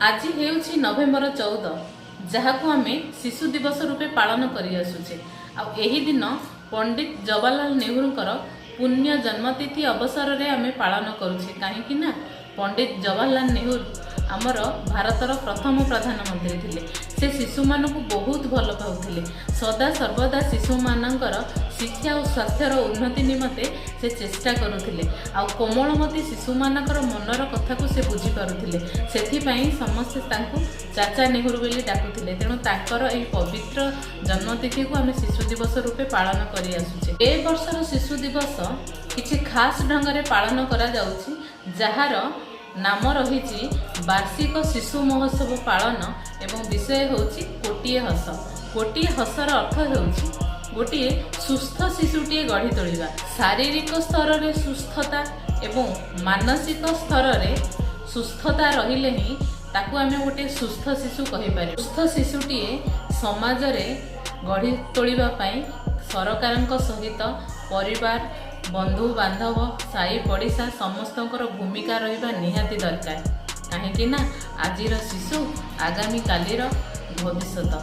ଆଜି ହେଉଛି ନଭେମ୍ବର 14, ଯାହାକୁ ଆମେ ଶିଶୁ ଦିବସ ରୂପେ ପାଳନ କରିଆସୁଛେ। ଆଉ ଏହି ଦିନ ପଣ୍ଡିତ ଜବାହରଲାଲ ନେହେରୁଙ୍କର ପୁଣ୍ୟ ଜନ୍ମତିଥି ଅବସରରେ ଆମେ ପାଳନ କରୁଛେ, କାହିଁକି ନା ପଣ୍ଡିତ ଜବାହରଲାଲ ନେହେରୁ ଆମର ଭାରତର ପ୍ରଥମ ପ୍ରଧାନମନ୍ତ୍ରୀ ଥିଲେ। ସେ ଶିଶୁମାନଙ୍କୁ ବହୁତ ଭଲ ପାଉଥିଲେ। ସଦା ସର୍ବଦା ଶିଶୁମାନଙ୍କର ଶିକ୍ଷା ଓ ସ୍ୱାସ୍ଥ୍ୟର ଉନ୍ନତି ନିମନ୍ତେ ସେ ଚେଷ୍ଟା କରୁଥିଲେ। ଆଉ କୋମଳମତି ଶିଶୁମାନଙ୍କର ମନର କଥାକୁ ସେ ବୁଝିପାରୁଥିଲେ। ସେଥିପାଇଁ ସମସ୍ତେ ତାଙ୍କୁ ଚାଚା ନେହେରୁ ବୋଲି ଡାକୁଥିଲେ। ତେଣୁ ତାଙ୍କର ଏହି ପବିତ୍ର ଜନ୍ମତିଥିକୁ ଆମେ ଶିଶୁ ଦିବସ ରୂପେ ପାଳନ କରି ଆସୁଛେ। ଏ ବର୍ଷର ଶିଶୁ ଦିବସ କିଛି ଖାସ୍ ଢଙ୍ଗରେ ପାଳନ କରାଯାଉଛି, ଯାହାର ନାମ ରହିଛି ବାର୍ଷିକ ଶିଶୁ ମହୋତ୍ସବ ପାଳନ ଏବଂ ବିଷୟ ହେଉଛି କୋଟିଏ ହସ। କୋଟିଏ ହସର ଅର୍ଥ ହେଉଛି ଗୋଟିଏ ସୁସ୍ଥ ଶିଶୁଟିଏ ଗଢ଼ି ତୋଳିବା। ଶାରୀରିକ ସ୍ତରରେ ସୁସ୍ଥତା ଏବଂ ମାନସିକ ସ୍ତରରେ ସୁସ୍ଥତା ରହିଲେ ହିଁ ତାକୁ ଆମେ ଗୋଟିଏ ସୁସ୍ଥ ଶିଶୁ କହିପାରିବା। ସୁସ୍ଥ ଶିଶୁଟିଏ ସମାଜରେ ଗଢ଼ି ତୋଳିବା ପାଇଁ ସରକାରଙ୍କ ସହିତ ପରିବାର, ବନ୍ଧୁବାନ୍ଧବ, ସାହି ପଡ଼ିଶା ସମସ୍ତଙ୍କର ଭୂମିକା ରହିବା ନିହାତି ଦରକାର, କାହିଁକି ନା ଆଜିର ଶିଶୁ ଆଗାମୀ କାଲିର ଭବିଷ୍ୟତ।